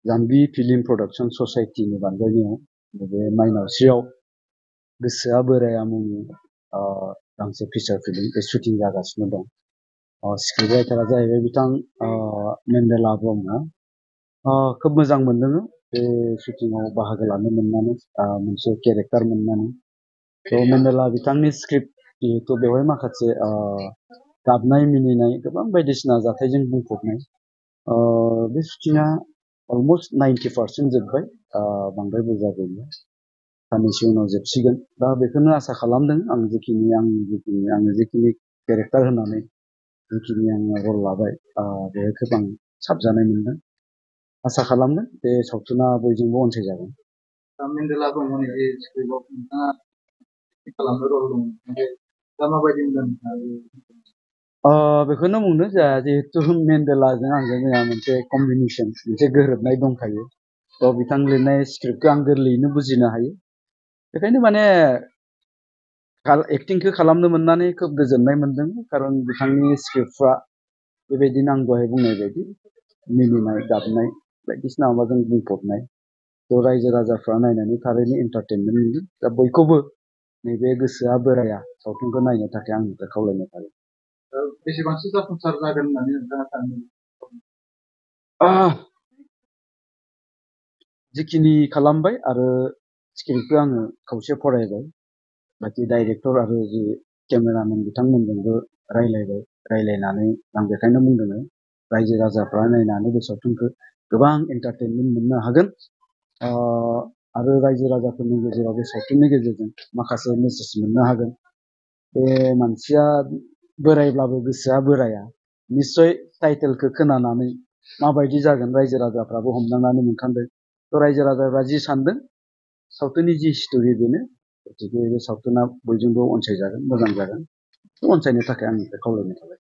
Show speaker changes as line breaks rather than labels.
जाम्बी film production ससाइटिनि बानजायनायाव बे माइनावस्रियाव गोसोआ बोराया मुंनि गांसे फिचार फिल्म बे शुटिं जागासिनो दं। स्क्रिप्ट राइटारा जाहैबाय बिथां मेन्डेला ब्रह्म। खोब मोजां मोनदों बे शुटिंआव बाहागो लानो मोननानै, मोनसे केरेक्टार मोननानै। थ' मेन्डेला बिथांनि स्क्रिप्ट जिहेतु बेवहाय माखासे गाबनाय मिनिनाय गोबां बायदिसिना जाथायजों बुंफबनाय। बे शुटिंआ अलमस्ट 90% जोब्बाय, बांद्राय बुरजा गैला, साननैसो उनाव जोबसिगोन। दा बेखौनो आसा खालामदों आं जेखिनि केरेक्टार होनानै जिखिनि आङो रल लाबाय, बेहाय खोब आं साबजानाय मोनदों। आसा खालामदों बे सावथुना बयजोंबो अनसायजागोन।
मेन्डेला ब्रह्मनि जे स्क्रिप्टआव नोंथाङा खालामनो रल दं, दा माबायदि मोनदों नोंथाङा?
बेखौनो बुंदों जिहेतु मेन्डेलाजों आंजों जोंहा मोनसे कम्बिनेसन, मोनसे गोरोबनाय दंखायो। थ' बिथां लिरनाय स्क्रिप्टखौ आं गोरलैयैनो बुजिनो हायो। बेखायनो माने एक्टिंखौ खालामनो मोननानै खोब गोजोननाय मोनदों। खारन बिथांनि स्क्रिप्टफ्रा बेबायदिनो आं दहाय बुंनाय बायदि मिनिनाय गाबनाय बायदिसिना माबाजों बुंफबनाय। थ' रायजो राजाफ्रा नायनानै थारैनो एन्टारटेनमेन्ट मोनगोन। दा बयखौबो नैबे गोसोआ बोराया सावथुनखौ नायनो थाखाय आंनिफ्राय खावलायनाय थाबाय।
बेसेबांसो जाफुंसार जागोन होननानै नोंथाङा सानो?
जिखिनि खालामबाय आरो स्क्रिप्टखौ आङो खावसे फरायबाय, बाखि डाइरेक्टर आरो जि केमेरामेन बिथांमोनजोंबो रायलायनानै आं बेखायनो बुंदों रायजो राजाफ्रा नायनानै बे सावथुनखौ गोबां एन्टारटेनमेन्ट मोननो हागोन। आरो रायजो राजाफोरनि गेजेराव बे सावथुननि गेजेरजों माखासे मेसेज मोननो हागोन। बे मानसिया बोरायब्लाबो गोसोआ बोराया, निस्सय टाइटेलखौ खोनानानै माबायदि जागोन रायजो राजाफ्राबो हमदांनानै मोनखांदों। थ' रायजो राजाफ्रा जि सानदों, सावथुननि जि स्ट'रि बेनो। गथिखे बे सावथुना बयजोंबो अनसायजागोन, मोजां जागोन। अनसायनो थाखाय आंनिफ्राय खावलायनाय थाबाय।